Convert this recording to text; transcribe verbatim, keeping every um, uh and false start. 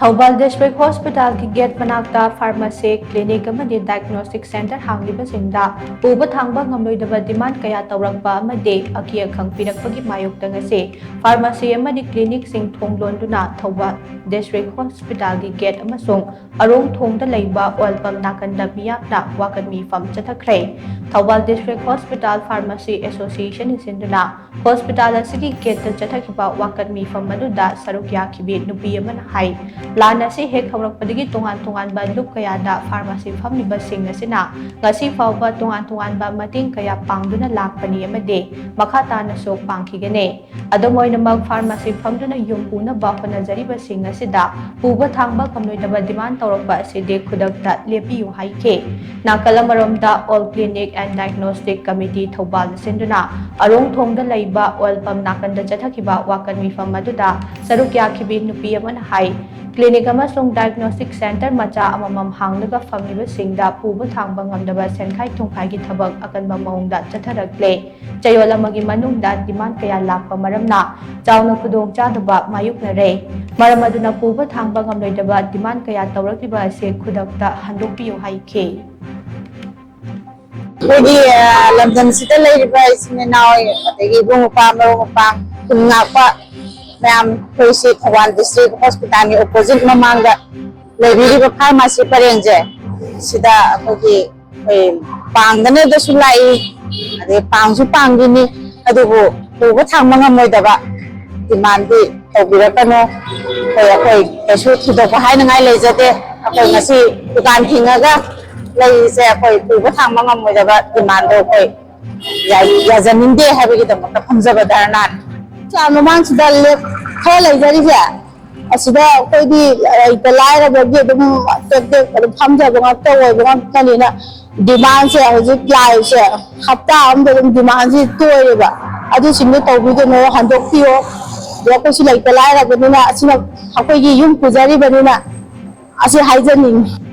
Thoubal district ꯍꯣꯁꯄꯤꯇꯥꯜꯒꯤ get ꯃꯅꯥꯛꯇ pharmacy, clinic ꯑꯃꯗꯤ ꯗꯥꯏꯒꯅꯣꯁꯇꯤꯛ ꯁꯦꯟꯇꯔ ꯍꯥꯡꯂꯤꯕꯁꯤꯡꯗ ꯄꯨꯕ ꯊꯥꯡꯕ ꯉꯝꯂꯣꯏꯗꯕ ꯗꯤꯃꯥꯟ ꯀꯌꯥ ꯇꯧꯔꯛꯄ ꯑꯃꯗꯤ ꯑꯀꯤ ꯑꯈꯪ ꯄꯤꯔꯛꯄꯒꯤ ꯃꯥꯌꯣꯛꯇ ꯉꯁꯤ ꯐꯥꯔꯃꯥꯁꯤ ꯑꯃꯗꯤ ꯀ꯭ꯂꯤꯅꯤꯛꯁꯤꯡ ꯊꯣꯡ ꯂꯣꯟꯗꯨꯅ ꯊꯧꯕꯥꯜ ꯗꯤꯁꯇ꯭ꯔꯤꯛ ꯍꯣꯁꯄꯤꯇꯥꯜꯒꯤ ꯒꯦꯠ ꯑꯃꯁꯨꯡ ꯑꯔꯣꯡ ꯊꯣꯡꯗ ꯂꯩꯕ ꯑꯣꯏꯜ ꯄꯝ ꯅꯥꯀꯟꯗ ꯃꯤꯌꯥꯝꯅ ꯋꯥꯀꯠ ꯃꯤꯐꯝ ꯆꯠꯊꯈ꯭ꯔꯦ꯫ ꯊꯧꯕꯥꯜ ꯗꯤꯁꯇ꯭ꯔꯤꯛ ꯍꯣꯁꯄꯤꯇꯥꯜ ꯐꯥꯔꯃꯥꯁꯤ ꯑꯦꯁꯣꯁꯤꯌꯦꯁꯟꯅ ꯁꯤꯟꯗꯨꯅ ꯍꯣꯁꯄꯤꯇꯥꯜ ꯑꯁꯤꯒꯤ ꯒꯦꯠꯇ ꯆꯠꯊꯈꯤꯕ ꯋꯥꯀꯠ ꯃꯤꯐꯝ ꯑꯗꯨꯗ ꯁꯔꯨꯛ ꯌꯥꯈꯤꯕꯤ ꯅꯨꯄꯤ ꯑꯃꯅ ꯍꯥꯏ, ꯂꯥꯟ ꯑꯁꯤ ꯍꯦꯛ ꯍꯧꯔꯛꯄꯗꯒꯤ ꯇꯣꯉꯥꯟ ꯇꯣꯉꯥꯟꯕ ꯂꯨꯞ ꯀꯌꯥꯗ ꯐꯥꯔꯃꯥꯁꯤ ꯐꯝꯂꯤꯕꯁꯤꯡ ꯑꯁꯤꯅ ꯉꯁꯤ ꯐꯥꯎꯕ ꯇꯣꯉꯥꯟ ꯇꯣꯉꯥꯟꯕ ꯃꯇꯦꯡ ꯀꯌꯥ ꯄꯥꯡꯗꯨꯅ ꯂꯥꯛꯄꯅꯤ ꯑꯃꯗꯤ ꯃꯈꯥ ꯇꯥꯅꯁꯨ ꯄꯥꯡꯈꯤꯒꯅꯤ꯫ ꯑꯗꯨꯝ ꯑꯣꯏꯅꯃꯛ, ꯐꯥꯔꯃꯥꯁꯤ ꯐꯝꯗꯨꯅ ꯌꯨꯝ ꯄꯨꯅꯕ ꯍꯣꯠꯅꯖꯔꯤꯕꯁꯤꯡ ꯑꯁꯤꯗ ꯄꯨꯕ ꯊꯥꯡꯕ ꯉꯝꯂꯣꯏꯗꯕ ꯗꯤꯃꯥꯟ ꯇꯧꯔꯛꯄ ꯑꯁꯤꯗꯤ ꯈꯨꯗꯛꯇ ꯂꯦꯞꯄꯤꯌꯨ ꯍꯥꯏꯈꯤ꯫ ꯅꯥꯀꯜ ꯑꯃꯔꯣꯝꯗ, All Clinic and Diagnostic Committee Thoubal ꯁꯤꯟꯗꯨꯅ ꯑꯔꯣꯡ ꯊꯣꯡꯗ ꯂꯩꯕ ꯑꯣꯏꯜ ꯄꯝ ꯅꯥꯀꯟꯗ ꯆꯠꯊꯈꯤꯕ ꯋꯥꯀꯠ ꯃꯤꯐꯝ ꯑꯗꯨꯗ ꯁꯔꯨꯛ ꯌꯥꯈꯤꯕꯤ ꯅꯨꯄꯤ ꯑꯃꯅ ꯍꯥꯏ, ꯀ꯭ꯂꯤꯅꯤꯛ ꯑꯃꯁꯨꯡ ꯗꯥꯏꯒꯅꯣꯁꯇꯤꯛ ꯁꯦꯟꯇꯔ ꯃꯆꯥ ꯑꯃꯃꯝ ꯍꯥꯡꯂꯒ ꯐꯝꯂꯤꯕꯁꯤꯡꯗ ꯄꯨꯕ ꯊꯥꯡꯕ ꯉꯝꯗꯕ ꯁꯦꯟꯈꯥꯏ ꯊꯨꯝꯈꯥꯏꯒꯤ ꯊꯕꯛ ꯑꯀꯟꯕ ꯃꯑꯣꯡꯗ ꯆꯠꯊꯔꯛꯂꯦ꯫ ꯆꯌꯣꯜ ꯑꯃꯒꯤ ꯃꯅꯨꯡꯗ ꯗꯤꯃꯥꯟ ꯀꯌꯥ ꯂꯥꯛꯄ ꯃꯔꯝꯅ ꯆꯥꯎꯅ ꯈꯨꯗꯣꯡꯆꯥꯗꯕ ꯃꯥꯌꯣꯛꯅꯔꯦ꯫ ꯃꯔꯝ ꯑꯗꯨꯅ ꯄꯨꯕ ꯊꯥꯡꯕ ꯉꯝꯂꯣꯏꯗꯕ ꯗꯤꯃꯥꯟ ꯀꯌꯥ ꯇꯧꯔꯛꯂꯤꯕ ꯑꯁꯤ ꯈꯨꯗꯛꯇ ꯍꯟꯗꯣꯛꯄꯤꯌꯨ ꯍꯥꯏꯈꯤ꯫ ꯑꯩꯈꯣꯏꯒꯤ, ꯑ, ꯂꯝꯗꯝꯁꯤꯗ ꯂꯩꯔꯤꯕ ꯏꯆꯤꯟ ꯏꯅꯥꯎ, ꯑꯗꯒꯤ ꯏꯕꯨꯡ ꯏꯄ꯭ꯋꯥ, ꯃꯔꯨꯞ ꯃꯄꯥꯡ, ꯈꯨꯟ ꯉꯥꯛꯄ ꯃꯌꯥꯝ, ꯑꯩꯈꯣꯏꯁꯤ ꯊꯧꯕꯥꯜ ꯗꯤꯁꯇ꯭ꯔꯤꯛ ꯍꯣꯁꯄꯤꯇꯥꯜꯒꯤ ꯑꯣꯄꯣꯖꯤꯠ ꯃꯃꯥꯡꯗ ꯂꯩꯕꯤꯔꯤꯕ ꯐꯥꯔꯃꯥꯁꯤ ꯄꯔꯦꯡꯁꯦ, ꯁꯤꯗ ꯑꯩꯈꯣꯏꯒꯤ, ꯑꯩꯈꯣꯏ ꯄꯥꯡꯗꯅꯗꯁꯨ ꯂꯥꯛꯏ, ꯑꯗꯩ ꯄꯥꯡꯁꯨ ꯄꯥꯡꯈꯤꯅꯤ, ꯑꯗꯨꯕꯨ ꯄꯨꯕ ꯊꯥꯡꯕ ꯉꯝꯃꯣꯏꯗꯕ ꯗꯤꯃꯥꯟꯗꯤ ꯇꯧꯕꯤꯔꯛꯀꯅꯨ꯫ ꯑꯩꯈꯣꯏ, ꯑꯩꯈꯣꯏ ꯀꯩꯁꯨ ꯊꯣꯏꯗꯣꯛꯄ ꯍꯥꯏꯅꯉꯥꯏ ꯂꯩꯖꯗꯦ꯫ ꯑꯩꯈꯣꯏ ꯉꯁꯤ ꯗꯨꯀꯥꯟ ꯊꯤꯡꯉꯒ ꯂꯩꯔꯤꯁꯦ ꯑꯩꯈꯣꯏ ꯄꯨꯕ ꯊꯥꯡꯕ ꯉꯝꯃꯣꯏꯗꯕ ꯗꯤꯃꯥꯟꯗꯣ ꯑꯩꯈꯣꯏ ꯌꯥ-, ꯌꯥꯖꯅꯤꯡꯗꯦ ꯍꯥꯏꯕꯒꯤꯗꯃꯛꯇ ꯐꯝꯖꯕ ꯙꯔꯅꯥꯅꯤ꯫ ꯆꯥ ꯃꯃꯥꯡꯁꯤꯗ ꯂꯦꯞ-, ꯈꯔ ꯂꯩꯖꯔꯤꯁꯦ, ꯑꯁꯤꯗ ꯑꯩꯈꯣꯏꯗꯤ ꯂꯩꯇ ꯂꯥꯏꯔꯕꯒꯤ ꯑꯗꯨꯝ ꯇꯦꯛ ꯇꯦꯛ ꯑꯗꯨꯝ ꯐꯝꯖꯕ ꯉꯥꯛꯇ ꯑꯣꯏꯕ ꯉꯥꯛꯇꯅꯤꯅ, ꯗꯤꯃꯥꯟꯁꯦ ꯍꯧꯖꯤꯛ ꯂꯥꯛꯏꯁꯦ ꯍꯞꯇꯥ ꯑꯃꯗ ꯑꯗꯨꯝ ꯗꯤꯃꯥꯟꯁꯤ ꯇꯣꯏꯔꯦꯕ꯫ ꯑꯗꯨꯁꯤꯡꯗꯣ ꯇꯧꯕꯤꯒꯅꯨ, ꯍꯟꯗꯣꯛꯄꯤꯌꯣ꯫ ꯑꯗꯩ ꯑꯩꯈꯣꯏꯁꯨ ꯂꯩꯇ ꯂꯥꯏꯔꯕꯅꯤꯅ, ꯑꯁꯤꯅ ꯑꯩꯈꯣꯏꯒꯤ ꯌꯨꯝ ꯄꯨꯖꯔꯤꯕꯅꯤꯅ, ꯑꯁꯤ ꯍꯥꯏꯖꯅꯤꯡꯉꯤ꯫